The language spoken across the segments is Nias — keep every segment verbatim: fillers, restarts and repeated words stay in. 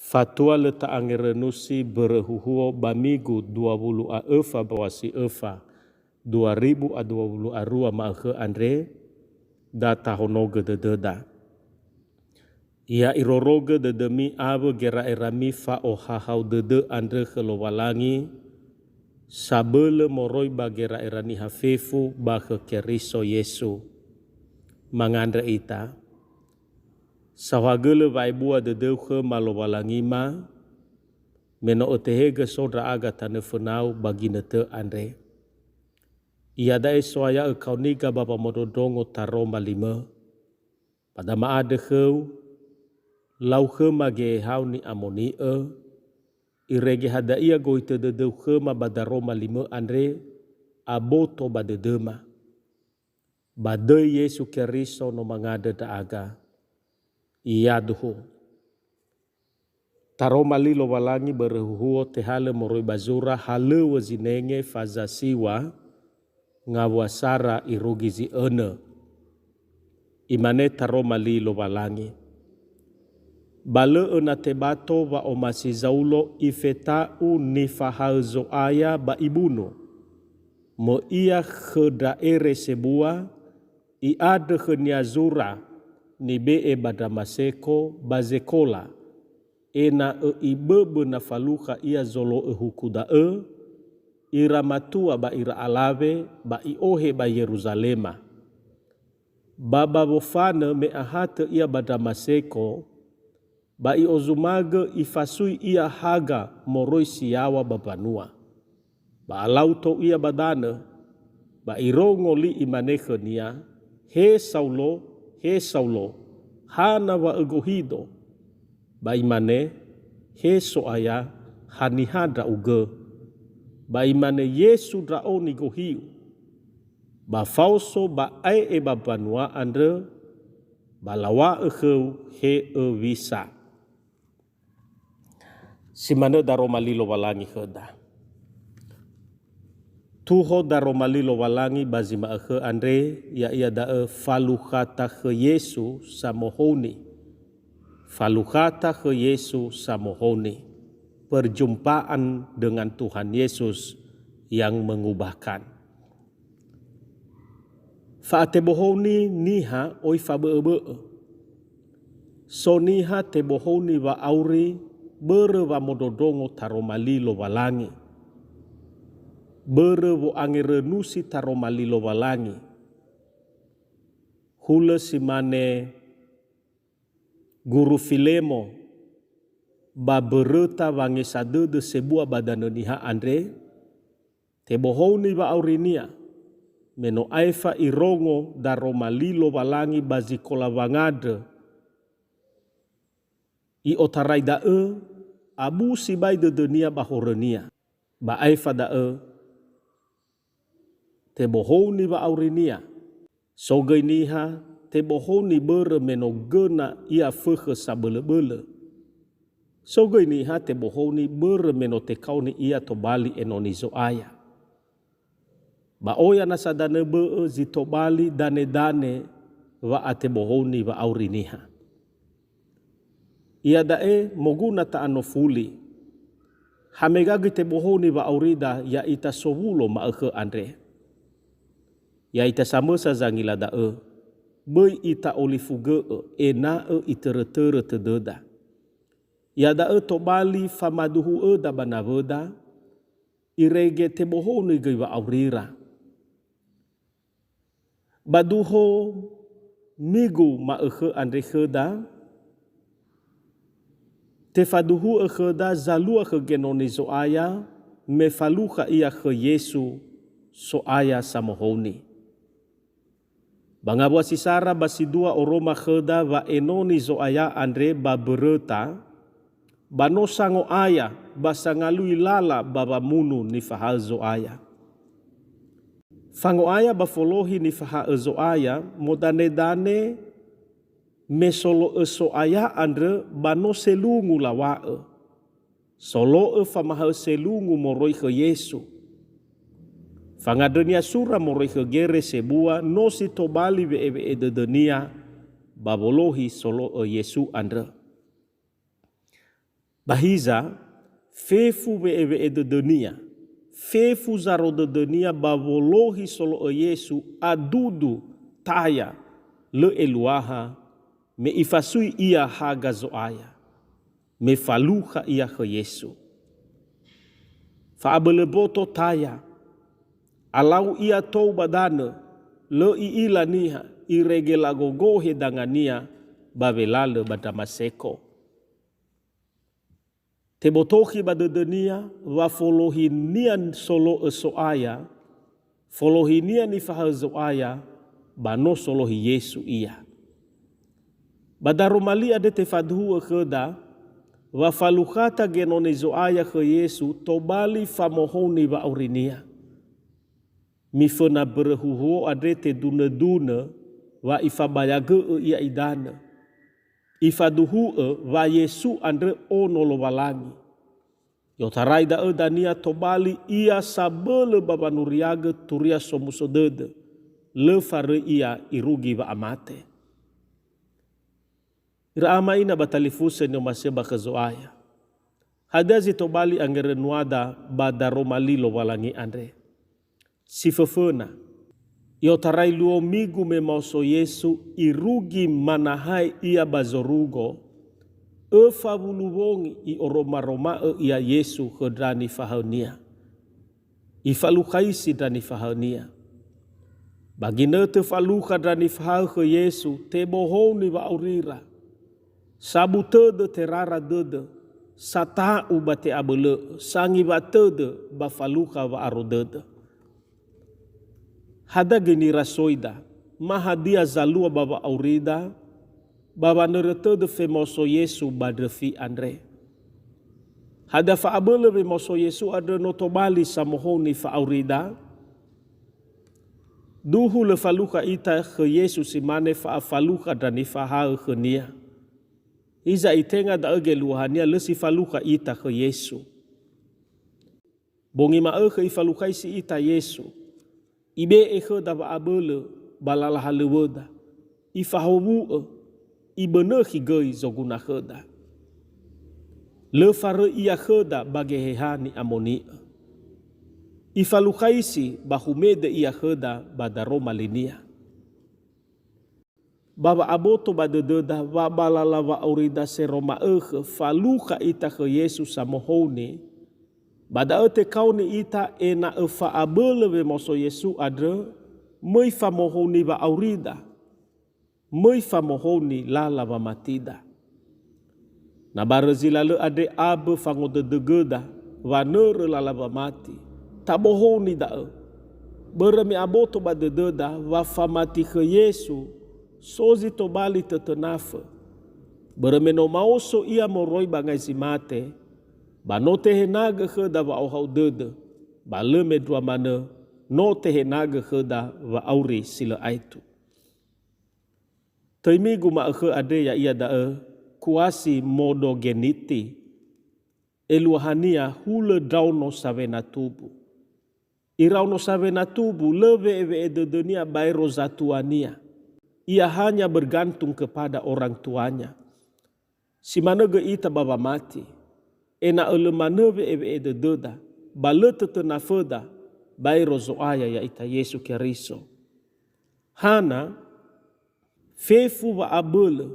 Fatua lö ta'angerönusi börö huhuo ba migu dua wulu a öfa ba wa si öfa, dua ribu a dua wulu a rua ma'ökhö andre, da tahonogö dödöda. Ya irorogö dödömi awö gera'erami fa'ohahau dödö andrö khö Lowalangi, sabölö moroi ba gera'era niha fefu ba khö Keriso Yesu. Mangandrö ita. Saohagölö wa'ebua dödöu khöma Lowalangima, me no ötehegö so ndra'aga tanö fönau ba ginötö andre. Iada'e soaya'ö kaoniga ba wamondrondrongo taroma limö. Ba da ma'andrö khöu, lau khöma Geheha-U ni'amoni'ö, irege hada'ia gohitö dödöu khöma ba daroma limö andre, aboto ba dödöma. Ba döi Yesu Keriso no mangandrö ndra'aga. Yaduhu. Taroma li Lowalangi börö huhuo tehalö moroi ba zura halöŵö zinenge faza siŵa ngawua sara irugi zi önö. Imane taroma li Lowalangi. Ba lö öna tebato wa'omasi Zaulo ifeta'u nifahaö Zo'aya ba ibunu. Möi ia khö ndra ere sebua, i'andrö khönia zura nibe'e ba Ndramaseko ba Zekola, ena'ö iböbö na falukha ia zolo'ö huku da'ö, ira matua ba ira alawe, ba i'ohe ba Yeruzalema. Ba ba wofanö me ahatö ia ba Ndramaseko, ba i'ozumagö ifasui ia haga moroi si yaŵa ba mbanua. Ba alau tou ia ba danö, ba irongo li imane khönia, "He Saulo, he Saulo, hana wa ögohido?" Ba imane, "He So'aya, haniha ndra'ugö?" Ba imane Yesu, "Ndra'o nigohiu." Ba faoso ba ae'e ba mbanua andrö, ba law̃a'ö khöu, "He öwisa." Si manö daroma li Lowalangi khöda. Tuho daroma li Lowalangi ba zi ma'ökhö andre, ya'ia da'ö falukhata khö Yesu samohouni. Falukhata khö Yesu samohouni. Perjumpaan dengan Tuhan Yesus yang mengubahkan. Fa'atebohouni niha oi fabö'öbö'ö. So niha tebohouni wa'auri börö wamondrondrongo taroma li Lowalangi. Börö wo'angerönusi taroma li Lowalangi. Hulö si mane Guru Filemo, ba mböröta wangesa dödö sebua ba danö niha andre, tebohouni wa'aurinia, me no aefa irongo daroma li Lowalangi ba zikola wangandrö. I'otarai da'ö, abu sibai dödönia ba horönia. Ba aefa da'ö, tebohouni wa'aurinia. So göi niha tebohouni börö me no göna ia fökhö sabölöbölö. So göi niha tebohouni börö me no tekaoni ia tobali enoni Zo'aya. Ba oya nasa danö bö'ö zi tobali danedane wa'atebohouni wa'auri niha. Iada'e moguna ta'anofuli. Hamega göi tebohouni wa'aurida ya'ita sowulo ma'ökhö andre. Ya'ita samösa zangila da'ö, böi ita'olifugö'ö ena'ö itörötörö tödöda. Iada'ö tobali famaduhu'öda ba nawöda, irege tebohouni göi wa'aurira. Ba duho migu ma'ökhö andre khöda, tefaduhu'ö khöda zalua khö genoni Zo'aya me falukha ia khö Yesu, So'aya samohouni. Ba ngawua si sara ba si dua oroma khöda wa'enoni Zo'aya andre ba mböröta, ba no sango'aya ba sangalui lala ba wamunu nifahaö Zo'aya. Fango'aya ba folohi nifahaö Zo'aya modanedane me solo'ö So'aya andrö ba no selungu law̃a'ö. Solo'ö famahaö selungu moroi khö Yesu. Fangandrönia sura moroi khö gere sebua no si tobali we'ewe'e dödönia ba wolohi solo'ö Yesu andrö. Ba hiza, fefu we'ewe'e dödönia, fefu zaro dödönia ba wolohi solo'ö Yesu adudu taya, lö eluaha, me ifasui ia haga Zo'aya, me falukha ia khö Yesu. Fa'abölö mboto taya, alau ia tou ba danö, lö i'ila niha, irege lagogohe dangania ba welalö ba Damaseko. Tebotokhi ba dödönia wa folohinia solo'ö So'aya, folohinia nifahaö Zo'aya, ba no solohi Yesu ia. Ba daroma li andre tefaduhu'ö khöda, wa falukhata genoni Zo'aya khö Yesu tobali famohouni wa'aurinia. Miföna mbörö huhuo andre tedunödunö wa ifabayagö'ö ia idanö. Ifaduhu'ö wa Yesu andrö Ono Lowalangi. I'otarai da'ö dania tobali ia sabölö ba wanuriagö Turia Somuso Dödö, lö faröi ia irugi wa'amate. Ira ama ina ba talifusö ni'omasi'ö ba khö Zo'aya. Hadia zi tobali angerönuada ba daroma li Lowalangi andre? Si föföna, i'otarai luo migu me maoso Yesu irugi manahae ia ba zorugo, öfa wulu wongi i'oromaroma'ö ia Yesu khö ndra nifahaönia. Ifalukhaisi ndra nifahaönia. Ba ginötö falukha ndra nifahaö khö Yesu, tebohouni wa'aurira. Sabu tödö terara dödö, sata'u ba te'abölö'ö, sangiwa tödö ba falukha wa'aro dödö. Hadia göi nirasoida, ma hadia zalua ba wa'aurida, ba wanörö tödö femaoso Yesu ba ndröfi andre? Hadia fa'abölö wemaoso Yesu andrö no tobali samohou nifa'aurida? Duhu lö falukha ita khö Yesu si mane fa'afalukha ndra nifahaö khö-Nia. Hiza itehegö da'ö geluahania lö si falukha ita khö Yesu. Bongi ma'ökhö ifalukhaisi ita Yesu. Ibe'e khöda wa'abölö ba lala halöŵöda. Ifahowu'ö, ibönökhi göi zoguna khöda. Lö faröi Ia khöda ba Geheha ni'amoni'ö. Ifalukhaisi ba humede Ia khöda ba daroma linia. Ba wa'aboto ba dödöda wa ba lala wa'aurida sero ma'ökhö falukha ita khö Yesu samohouni, ba da'ö tekaoni ita ena'ö fa'abölö wemaoso Yesu andrö, möi famohouni wa'aurida, möi famohouni lala wamatida. Na barö zi lalö andre ambö fangodödögöda wanörö lala wamati, tabohouni da'ö. Börö me aboto ba dödöda wa famati khö Yesu so zi tobali tötönafö. Börö me no maoso Ia moroi ba ngai zi mate, ba no tehenagö khöda wa'oha'ö dödö, ba lö mendrua manö no tehenagö khöda wa'auri si lö aetu. Töi migu ma'ökhö andre ya'ia da'ö Kuasi Modogeniti, eluahania hulö ndraono sawena tubu. Iraono sawena tubu lö we'ewe'e dödönia baero zatuania. Ia hanya bergantung kepada orang tuanya. Si manö göi ita ba wamati, ena'ö lö manö we'ewe'e dödöda, ba lö tötönaföda baero Zo'aya ya'ita Yesu Keriso. Hana, fefu wa'abölö,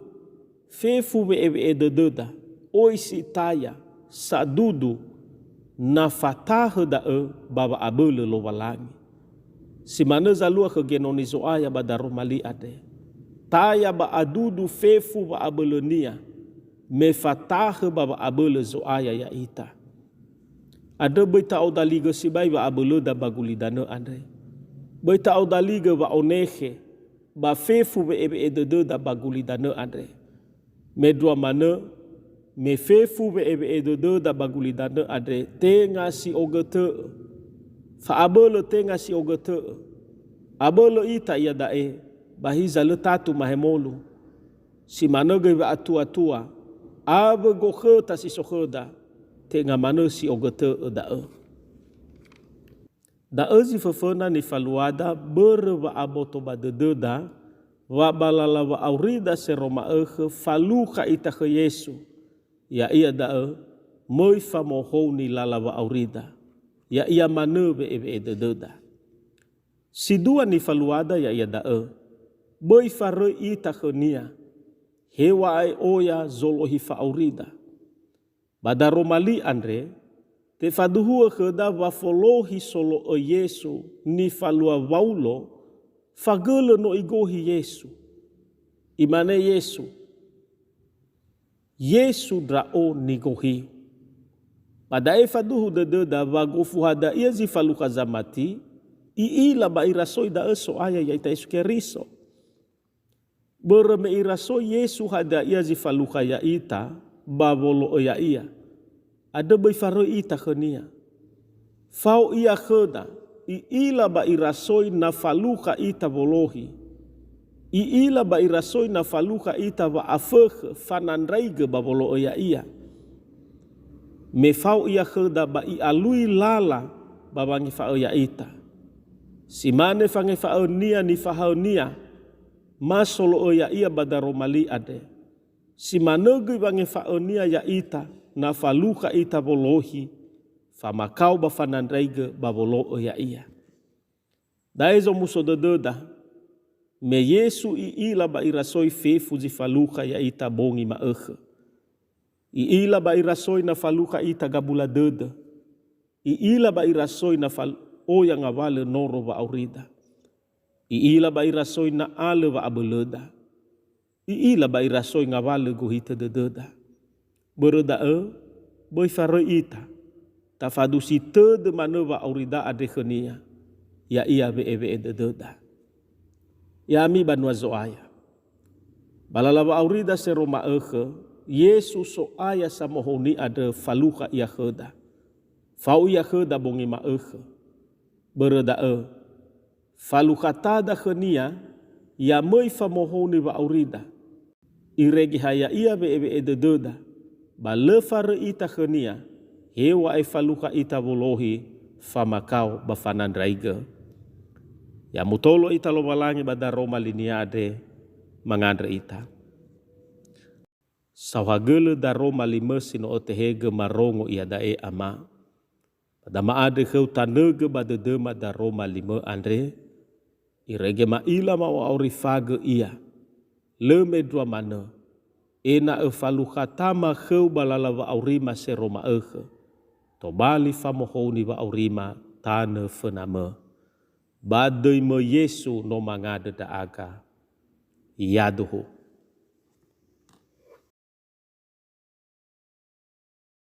fefu we'ewe'e dödöda, oi si taya, sadudu, na fatahö da'ö ba wa'abölö Lowalangi. Si manö zalua khö genoni Zo'aya ba daroma li andre. Taya ba adudu fefu wa'abölönia, me fatahö ba wa'abölö Zo'aya ya'ita. Andrö böi ta'odaligö sibai wa'abölöda ba gulidanö andre. Böi ta'odaligö wa'onekhe ba fefu we'ewe'e dödöda ba gulidanö andre. Mendrua manö, me fefu we'ewe'e dödöda ba gulidanö andre tenga si ogötö'ö. Fa'abölö tenga si ogötö'ö. Abölö ita iada'e, ba hiza lö tatu mahemolu. Si manö göi wa'atuatua, awö gokhöta si so khöda, tenga manö si ogötö'ö da'ö. Da'ö zi föföna nifaluada börö wa'aboto ba dödöda, wa ba lala wa'aurida sero ma'ökhö falukha ita khö Yesu, ya'ia da'ö, Möi famohouni lala wa'aurida, ya'ia manö we'ewe'e dödöda. Si dua nifaluada ya'ia da'ö, böi faröi ita khönia, heŵa'ae oya zolohi fa'aurida. Ba daroma li andre, tefaduhu'ö khöda wa folohi solo'ö Yesu nifalua Waulo, fagölö no igohi Yesu. Imane Yesu, "Yesu ndra'o nigohiu." Ba da'e faduhu dödöda wa gofu hadia zi falukha zamati, i'ila ba irasoi da'ö So'aya ya'ita Yesu Keriso. Börö me irasoi Yesu hadia zi falukha ya'ita ba wolo'ö Ya'ia, andrö böi faröi ita khönia. Fao Ia khöda, i'ila ba irasoi na falukha ita wolohi. I'ila ba irasoi na falukha ita wa'afökhö, fanandraigö ba wolo'ö Ya'ia. Me fao Ia khöda ba i'alui lala ba wangefa'ö ya'ita. Si mane fangefa'ö-Nia nifahaö-Nia, ma solo'ö Ya'ia ba daroma li andre. Si manö göi wangefa'ö-Nia ya'ita, na falukha ita wolohi, famakao ba fanandraigö ba wolo'ö Ya'ia. Da'e zomuso dödöda, me Yesu i'ila ba irasoi fefu zi falukha ya'ita bongi ma'ökhö. I'ila ba irasoi na falukha ita gabula dödö. I'ila ba irasoi na fal-, oya ngawalö noro wa'aurida. I'ila ba irasoi na alö wa'abölöda. I'ila ba irasoi ngawalö gohitö dödöda. Börö da'ö, böi faröi ita. Tafadusi tödö manö wa'aurida andre khö-Nia, ya'ia we'ewe'e dödöda. Ya'ami banua Zo'aya. Ba lala wa'aurida sero ma'ökhö, Yesu So'aya samohouni andrö falukha Ia khöda. Fao Ia khöda bongi ma'ökhö. Börö da'ö, falukhatada khö-Nia, ya möi famohouni wa'aurida. Irege ha Ya'ia we'ewe'e dödöda, ba lö faröi ita khö-Nia, heŵa'ae falukha ita wolohi, famakao ba fanandraigö. Ya mutolo ita Lowalangi ba daroma li-Nia andre, mangandrö ita. Saohagölö daroma li-Mö si no ötehegö marongo iada'e, Ama. Ba da ma'andrö khöu tanögö ba dödöma daroma li-Mö andre, irege ma'ila ma'o'aurifagö ia. Lö mendrua manö, ena'ö falukha Tama khöu ba lala wa'aurima sero ma'ökhö, tobali famohouni wa'aurima tanö fönamö. Ba döi-Mö Yesu no mangandrö ndra'aga. Yaduhu.